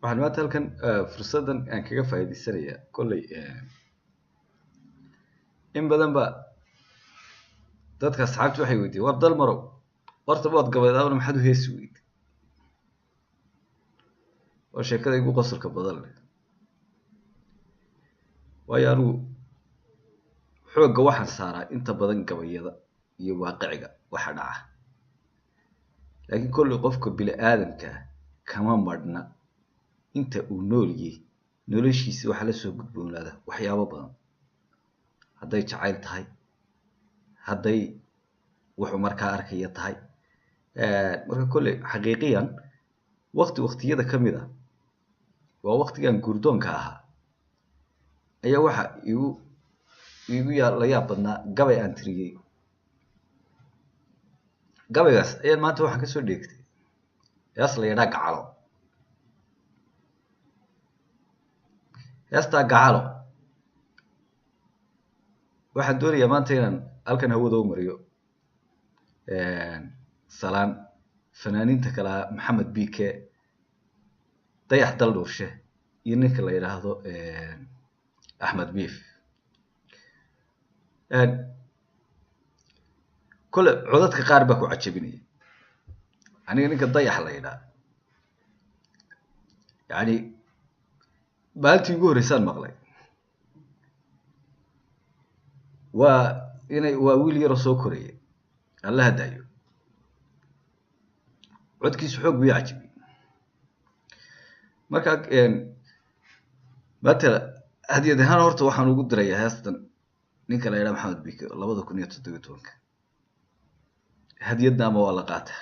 Waxaan maanta halkan fursaddan aan kaga faa'iidaysanayaa kolley in badan ba dadka asxaabta waxay weydiiyeen, war Dalmarow, horta waad gabaydaabna maxaad u heesi weyday? Waa sheekada igu qosolka badan leh, waayo anigu xoogga waxaan saaraa inta badan gabayada iyo waaqiciga waxa dhaca, laakiin kolley qofka bini aadamka kama madhna inta uu nool yahay noloshiisa waxa la soo gudboonaada waxyaabo badan, hadday jacayl tahay, hadday wuxuu markaa arkaya tahay. Marka kolley xaqiiqiyan waqti waqtiyada ka mid ah, waa waqtigan gurdoonka ahaa, ayaa waxa igu la yaab badnaa gabay aan tiriyey. Gabaygaas ayaan maanta waxaan kasoo dheegtay hees la yidhaa Gacalo. Heestaa Gacalo waxaan doonayaa maanta inaan halkan hawada u mariyo salaan fanaaniinta kale ah Maxamed BK, Dayax Daldhuurshe iyo ninka la yidhaahdo Axmed Biif. Kole codadka qaar baa ku cajabinaya. Aniga ninka Dayax la yidhaha, yacni maalintii ugu horreysaan maqlay, waa inay waa wiil yaroo soo koraya, Allaha daayo, codkiisu xoog buu ii cajabiyey. Marka matala hadiyad ahaan horta waxaan ugu dirayaa heestan ninka la yidhaha Maxamed BK 2017-ka. Hadiyadna ama waa la qaataa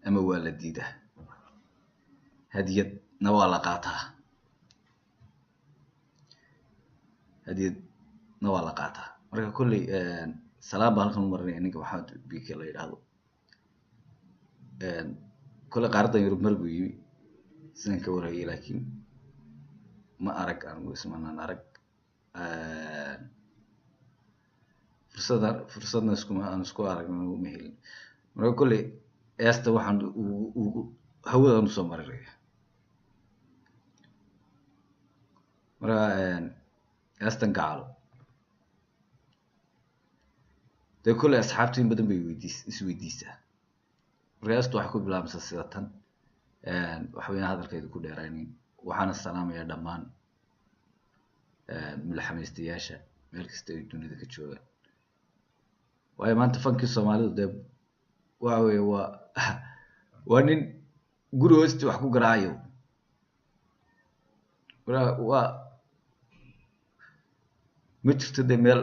ama waa la diidaa, hadiyadna waa la qaataa, hadiyadna waa la qaataa. Marka kolley salaam baan halkan u marinaya ninka Maxamed BK la yidhaahdo. Kolley qaaraddan Yurub mar buu yimi sidaan ka warhayay, laakiin ma arag, anigu ismanaan arag, fursadna iskuma aan isku aragna ma helin. Marka kolley heesta waxaan ugu hawadan usoo marinaya. Marka heestan Gacalo dee kolley asxaabtu in badan bay weydiis isweydiisaa. Marka heestu waxay ku bilaabmaysaa sida tan, waxa weeyaan hadalkayda ku dheeraynin. Waxaana salaamayaa dhammaan mulaxamaystayaasha meel kasta ay dunida ka joogaan, waayo maanta fankii Soomaalidu dee waxa weeye waa nin guri hoostii wax ku garaacayo. Waa ma jirto dee meel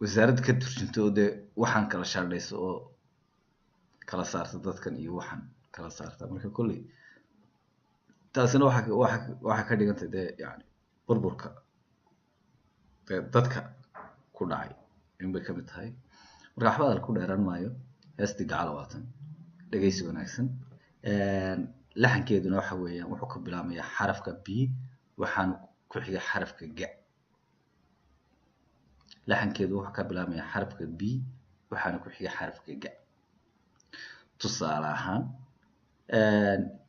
wasaarad ka turjunto oo dee waxaan kala shaandhayso oo kala saarta dadkan iyo waxaan kala saarta. Marka kolley taasina waxa ka dhigantay dee yani burburka dee dadka ku dhacay in bay kamid tahay. Marka waxba hadal ku dheeraan maayo, heestii Gacalo waatan, dhegeysi wanaagsan. Laxankeeduna waxa weeyaan wuxuu ka bilaabmayaa xarafka B, waxaana ku xiga xarafka G. Laxankeedu wuxuu ka bilaabmayaa xarafka B, waxaana ku xiga xarafka G. Tusaale ahaan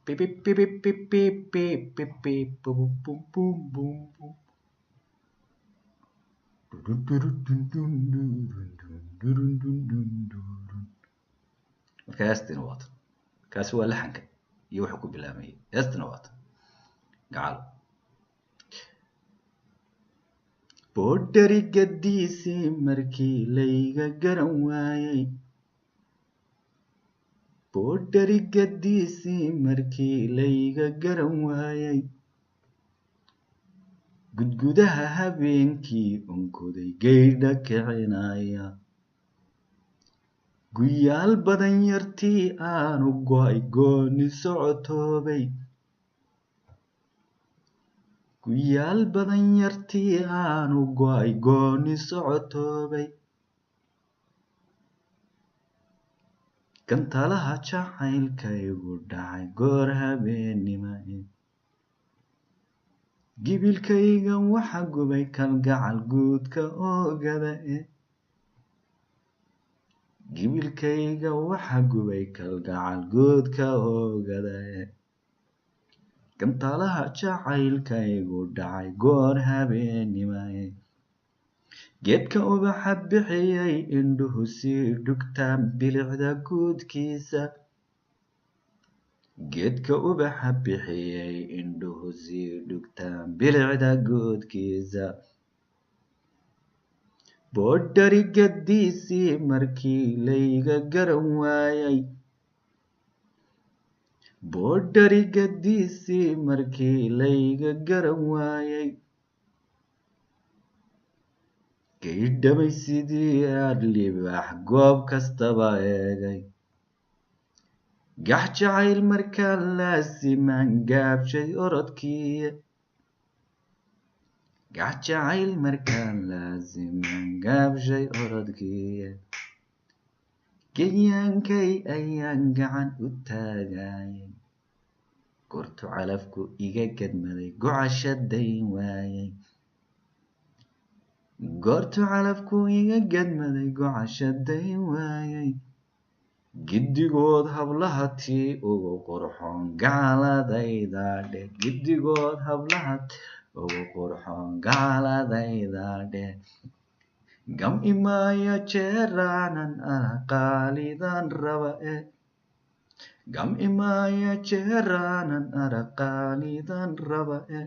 bip bip bip bip bip bip bip bip bum bum bum bum bum Marka heestina waatan, kaasi waa laxanka iyo wuxuu ku bilaabayay. Heestina waatan Gacalo. Boodharigadiisii markii layga garan waayey, boodharigadiisii markii layga garan waayey, gudgudaha habeenkii onkoday geydha kicinaya, guyaal badan yartii aanu go'ay gooni socotoobay, guyaal badan yartii aanu go'ay gooni socotoobay, gantalaha jacaylkaygu dhacay goor habeennima, gibilkayga waxa gubay kalgacal guudka oogada, gibilkayga waxa gubay kalgacal guudka oogada. Gantaalaha jacaylkaygu dhacay goor habeenimay. Geedka ubaxa bixiyay indhuhu sii dhugtaan bilicda guudkiisa. Geedka ubaxa bixiyay indhuhu sii dhugtaan bilicda guudkiisa. Boodhari gadiisii markii layga garan waayay. Boodhari gadiisii markii layga garan waayay. Gaydhamay sidii aad libaax goob kastaba eegay. Gax jacayl markaan laasimaan gaabshay orodkii. Gax jacayl markaan laasimaan gaabshay orodkii. Genyaankay ayaan gacan u taagayay. Goortu calafku iga gadmaday gocasha dayn waayay. Goortu calafku iga gadmaday gocasha dayn waayay. Giddigood hablaha tii ugu qurxoon gacaladayda dheh. Giddigood hablaha tii ugu qurxoon gacaladayda dheh. Gam imaya jeeraanan araqaalidan raba e. Gam imaya jeeraanan araqaalidan raba e.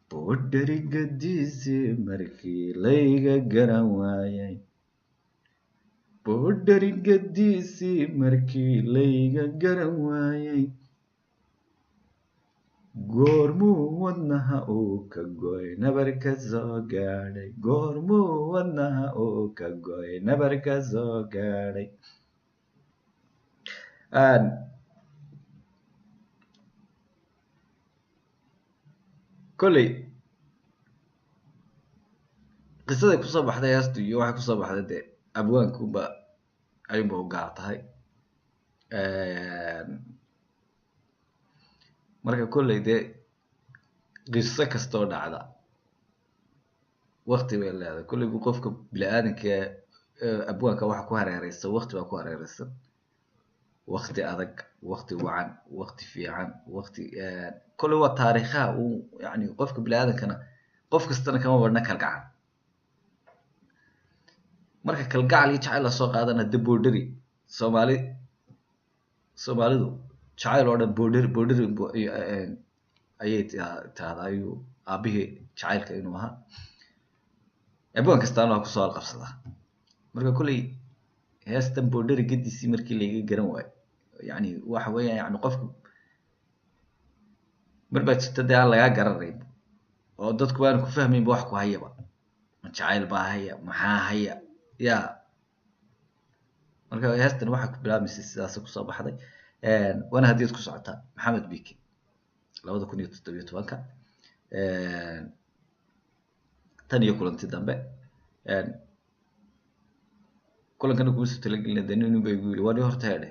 Boodhari gadiisii markii layga garan waayay. Boodhari gadiisii markii layga garan waayay. Goormuu wadnaha uu ka go'ay nabar ka soo gaadhay. Goormuu wadnaha uu ka go'ay nabar ka soo gaadhay. Kolley qisaday kusoo baxday heestu iyo waxay kusoo baxday dee abwaankuba ayuunba u gaar tahay. Marka kolley dee qiso kastoo dhacda waqti bay leedahay. Kolley bu qofka bini-aadanka abwaanka waxa ku hareereysan waqti baa ku hareereysan. Waqti adag, waqti wacan, waqti fiican, waqti kolley waa taariikhaha uu yani qofka bini-aadankana qof kastana kama badhna kalgacal. Marka kalgacal iyo jacayl lasoo qaadana dee boodhari Soomaalidu jacayl oo dhan boodhari boodhari ayay tiraahdaa ayuu aabihii jacaylka inuu ahaa. Abwaan kastaana waa kusoo halqabsadaa. Marka kolley heestan boodhari gadiisii markii layga garan waayo yani waxa weeyaan yani qofku mar baa jirta dee aan lagaa garanayn oo dadku aan ku fahmaynba wax ku hayaba. Ma jacayl baa haya, maxaa haya ya. Marka heestan waxay ku bilaabmaysay sidaas kusoo baxday. Waana hadiyad ku socota Maxamed Biki 2017. Tan iyo kulanti dambe. Kulankana kuma soo talagelina dee nin baa igu yidhi waa nin horta heedhe.